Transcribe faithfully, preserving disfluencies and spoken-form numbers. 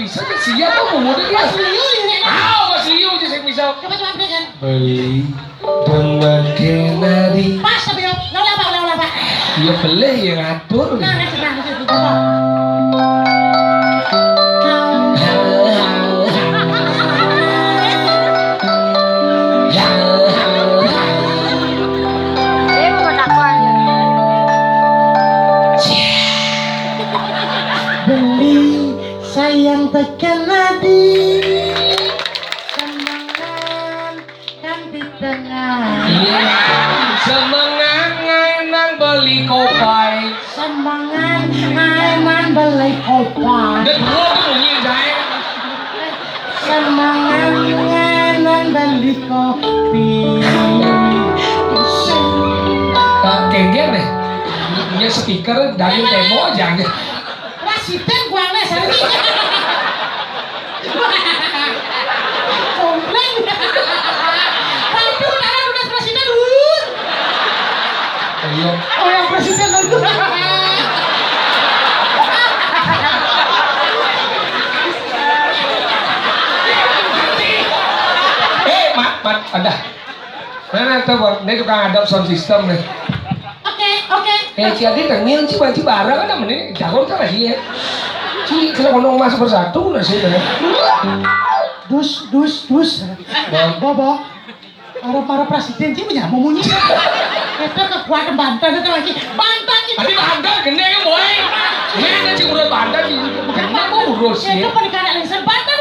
Saya siap kok, mau mudik ya. Mas Liu ini. Ah, Mas Liu aja saya bisa. Coba, coba belikan. Beli demen kenari. Pas, tapi ya. Ulang, ulang, Pak, ulang, ulang, Pak. Iya, beli yang ngatur. Nah, nah, nah, nah, nah, nah. Beli sayang tekan hati. Semangat kan di tengah. Iya. Semangat ngaenang beli kopai. Semangat ngaenang beli kopai. Udah dua tuh bunyi, Jai. Semangat ngaenang beli kopi. Pak, gengger deh. Punya speaker dari demo aja. Presiden gua les hari ini. Komplain. Waduh, karena udah presiden, Lur. Iya. Oh, yang presiden lagi. Eh, Mat, Mat, ada. Nah, nah, tuh, Bang. Ini tukang adap sound system nih. Oke, oke. Eh, si Adi tengil, si Banci barang kan namanya jago kan lagi ya. Si, kalau ngomong Mas Bersatu, nah, sih, nah. Dus, dus, dus. Bang. Bobo. Para, para presiden sih punya mau munyi. Itu kekuatan bantal itu lagi. Bantal itu. Tapi bantal gede ya, boy. Ini ada si udah bantal, si gede mau urus ya. Itu pendekat yang serbantal